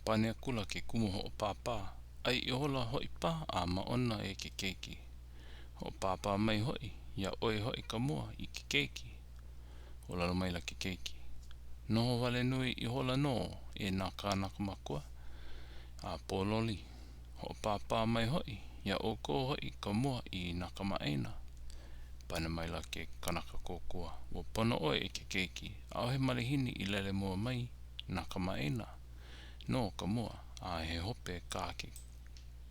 Pane akula ke kumu hoʻopāpā, ʻAi ihola hoʻi paha a māʻona e ke keiki. Hoʻopāpā mai hoʻi, iā ʻoe hoʻi ka mua, i ke keiki. ʻŌlelo maila ke keiki, Noho wale nui ihola nō e nā kānaka makua, a pōloli. Hoʻopāpā mai hoʻi, iā ʻoukou hoʻi ka mua i nā kamaʻāina. Pane maila ke kanaka kōkua, Ua pono ʻoe e ke keiki, ʻaʻohe malihini i lele mua mai nā kamaʻāina nō ka mua, a he hope kā ke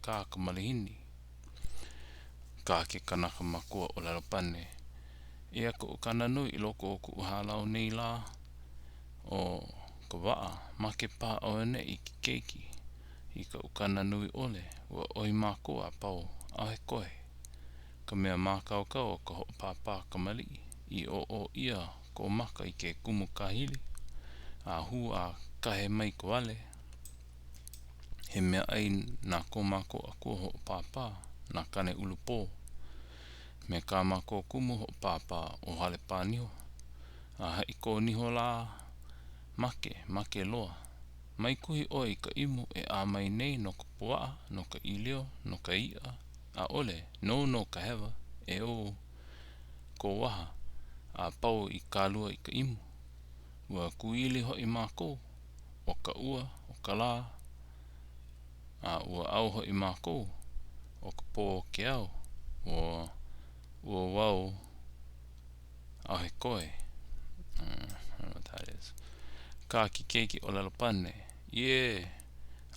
kā ka malihini. Kā ke kanaka makua ʻōlelo pane, Eia ka ukana nui i loko o kuʻu hālau nei lā, ʻo ka waʻa, make paha auaneʻi ke keiki i ka ukana nui ʻole, ua ʻoi mākou a pau, ʻaʻohe koe. Ka mea mākaukau o ka hoʻopāpā kamaliʻi, i ʻōʻō ʻia kō maka i ke kumu kāhili, a hū a kahe mai ka wale. He mea ʻai na ko mākou akua hoʻopāpā, na Kāneʻulupō, me kā mākou kumu hoʻopāpā ʻo Halepāniho. A haʻi kō niho lā, make, make loa. Mai kuhi ʻoe i ka imu e ʻā mai nei no ka puaʻa, no ka ʻīlio, no ka iʻa, ʻaʻole, nou nō ka hewa, e ou kō waha, a pau i kālua i ka imu. Ua kūʻili hoʻi mākou, ʻo ka ua, ʻo ka lā, a ua ao hoʻi mākou, ʻo ka pō ke ao, ua ua wau, ʻaʻohe koe. Mm, I don't know what that is. Kā ke keiki ʻōlelo pane, Iē!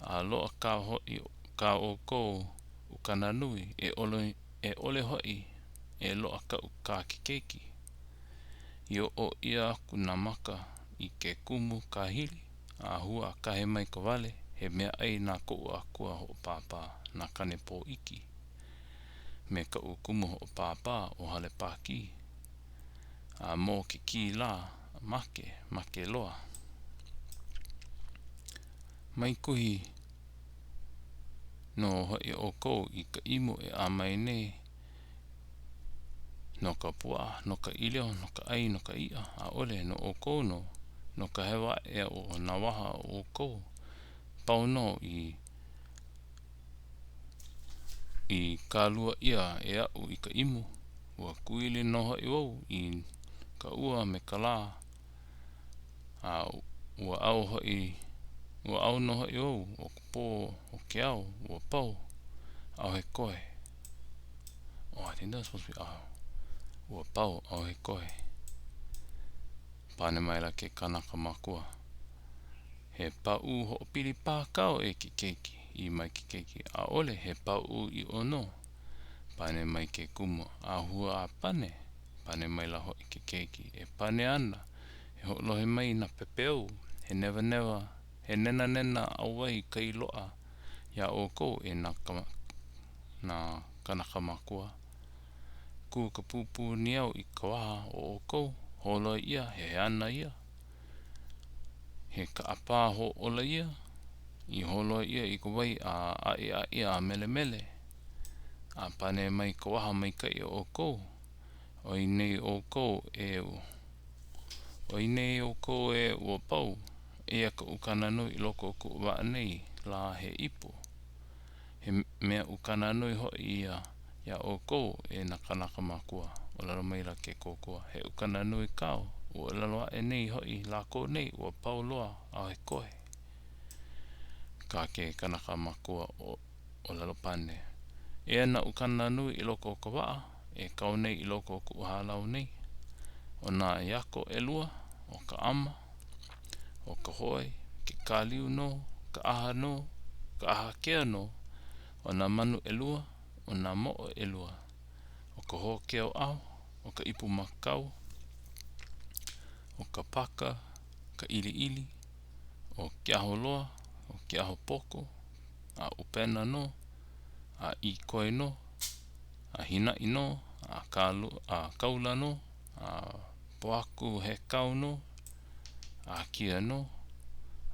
A loaʻa kā hoʻi kā ʻoukou ukana nui, e ʻole, e ʻole hoʻi e loaʻa kaʻu kā ke keiki. I ʻōʻō ʻia aku nā maka i ke kumu kāhili, a hū a kahe mai ka wale, he meaʻai na koʻu akua hoʻopāpā, na Kānepōʻiki, me kaʻu kumu hoʻopāpā ʻo Halepākī. A mō ke kī lā, make, make loa. Mai kuhi nō hoʻi ʻoukou i ka imu e ʻā mai nei no ka puaʻa, no ka ʻīlio, no ka ʻai, no ka iʻa, ʻaʻole, no ʻoukou nō, no ka hewa aʻe o nā waha o ʻoukou, pau nō i i kālua ʻia e aʻu i ka imu, ua kūʻili nō hoʻi wau i ka ua me ka lā, a ua ao hoʻi, ua ao nō hoʻi wau ʻo ka pō o ke ao, ua pau, ʻaʻohe koe. Oh, I think that's supposed to be ao. Ua pau, ʻaʻohe koe. Pane maila ke kanaka makua. He pāʻū hoʻopili paha kāu e ke keiki, ʻī mai ke keiki, ʻAʻole, he pāʻū ʻiʻo nō. Pane mai ke kumu, A hua a pane? Pane maila hoʻi ke keiki, E pane ana, e hoʻolohe mai i nā pepeiao, he newanewa, he nenanena ʻauwahi kai loaʻa iā ʻoukou e nā nā kānaka makua. Kū ka pūpū niau i ka waha o ʻoukou, holoi ʻia, he ana ia. He kaʻapā hōʻola ia, i holoi ʻia i ka wai a ʻaʻiʻaʻi a melemele. A pane mai ka waha maikaʻi o ʻoukou, ʻOi nei ʻoukou e ʻOi nei ʻoukou e ua pau, eia ka ukana nui i loko o kuʻu waʻa nei lā he ipu. He mea ukana nui hoʻi ia iā ʻoukou e nā kānaka makua. ʻŌlelo maila ke kōkua, He ukana nui kāu, ua ʻōlelo aʻe nei hoʻi lākou nei ua pau loa, ʻaʻohe koe. Kā ke kanaka makua ʻōlelo pane, Eia nā ukana nui i loko o ka waʻa e kau nei i loko o kuʻu hālau nei. ʻO nā iako ʻelua, ʻo ka ʻama, ʻo ka hoe, ke kāliu nō, ka ʻaha nō, ka ʻaha kea nō, ʻo nā manu ʻelua, ʻo nā moʻo ʻelua, ʻo ka hōkeo ʻao, ʻo ka ipu makau, ʻo ka paka, ka ʻiliʻili, ʻo ke aho loa, ʻo ke aho poko, a ʻupena nō, a ʻīkoi nō, a hīnaʻi nō, a kalu, a kaula nō, a pōhaku hekau nō, a kia nō,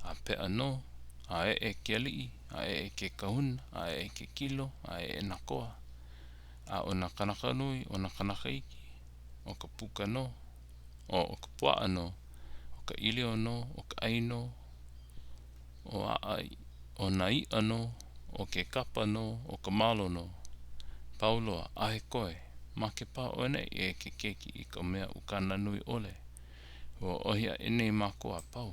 a peʻa nō, a eʻe ke aliʻi, a eʻe ke kahuna, a eʻe ke kilo, a eʻe nā koa. A ʻo nā kānaka nui, ʻo nā kānaka iki, ʻo ka puka nō, ʻo ʻo ka puaʻa nō, ʻo ka ʻīlio nō, ʻo ka ʻai nō, ʻo aʻa. ʻO nā iʻa nō, ʻo ke kapa nō, ʻo ka malo nō. Pau loa, ʻaʻahe koe. Make paha ʻoe nei e ke keiki i ka mea ukana nui ʻole. Ua ʻohi aʻe nei mākou a pau.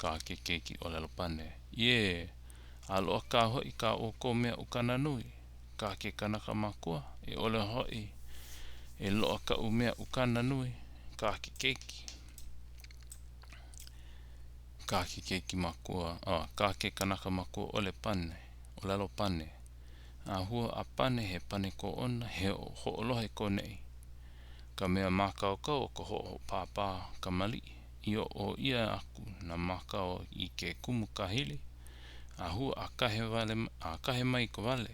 Kā ke keiki ʻōlelo pane, Iē, a loaʻa kā hoʻi kā ʻoukou mea ukana nui, kā ke kanaka makua, i ʻole hoʻi e loaʻa kaʻu mea ukana nui, kā ke keiki. Kā ke keiki makua, oh, kā ke kanaka makua ʻole pane, ʻōlelo pane. A hua a pane, he pane kō ona, he hoʻolohe ko neʻi. Ka mea mākaukau o ka hoʻopāpā kamaliʻi, i oʻo ʻia aku nā maka i ke kumu kāhili, a hua a kahe wale, a kahe mai ka wale.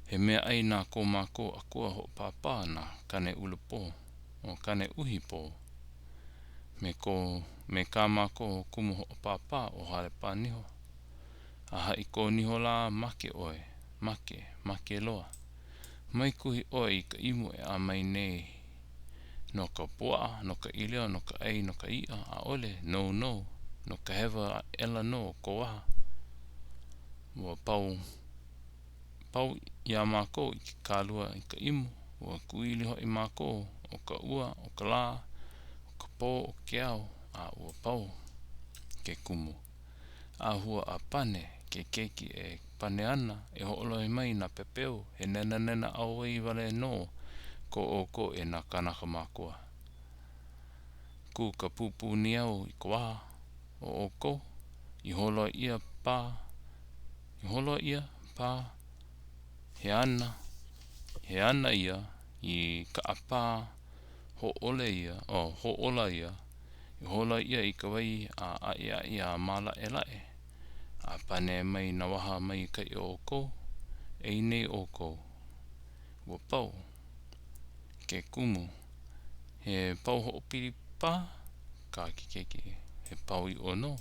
He mea ʻai na ko mākou akua hoʻopāpā na Kāneʻulupō, ʻo Kāneʻuhipō, me ko, me kā mākou kumu hoʻopāpā ʻo Halepāniho. A haʻi kō niho lā, make ʻoe, make, make loa. Mai kuhi ʻoe i ka imu e ʻā mai nei no ka puaʻa, no ka ʻīlio, no ka ʻai, no ka iʻa, ʻaʻole, nou nō, no ka hewa aʻela nō kō waha. Ua pau, pau iā mākou i ke kālua i ka imu, ua kūʻili hoʻi mākou, ʻo ka ua, ʻo ka lā, ʻo ka pō, ʻo ke ao, a ua pau ke kumu. A hua a pane ke keiki e pane ana, e hoʻolohe mai nā pepeu, he nenanena ʻauwai wale nō ko ʻoukou e nā kānaka mākua. Kū ka pūpū niau i ka waha o ʻoukou, i holoa ʻia pā, i holoa ʻia pā, he ana, he ana ia i kaʻapā hōʻole ia, oh, hōʻola ia, I holo ia i ka wai a aʻiaʻi a mālaʻelaʻe, a pane mai nā waha maikaʻi o ʻoukou, ʻai nei ʻoukou. Ua pau ke kumu. He pau hoʻopili pā kā ke keiki, he pau ʻiʻo nō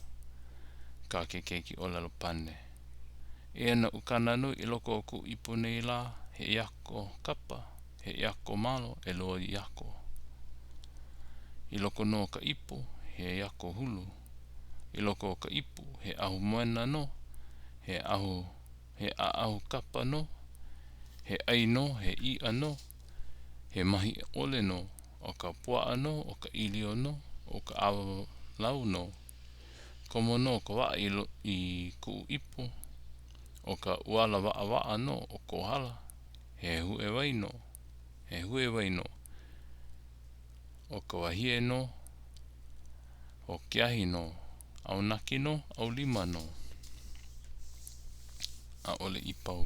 kā ke keiki ʻōlelo pane. Eia nā ukana nui i loko o kuʻu ipu nei lā, he ʻiako kapa, he ʻiako malo, ʻelua ʻiako. I loko nō o ka ipu, he ʻiako hulu. I loko o ka ipu, he ʻahu moena nō, he ʻahu, he ʻaʻahu kapa nō, he ʻai nō, he iʻa nō, he mahiʻole nō, ʻo ka puaʻa nō, ʻo ka ʻīlio nō, ʻo ka ʻawa lau nō. Komo nō ka waʻa i, i kuʻu ipu, ʻo ka ʻuala waʻawaʻa nō o Kohala, he huʻe wai nō, he hue wai nō. ʻO ka wahie nō, ʻo ke ahi nō, ʻaunaki nō, ʻaulima nō. ʻAʻole i pau.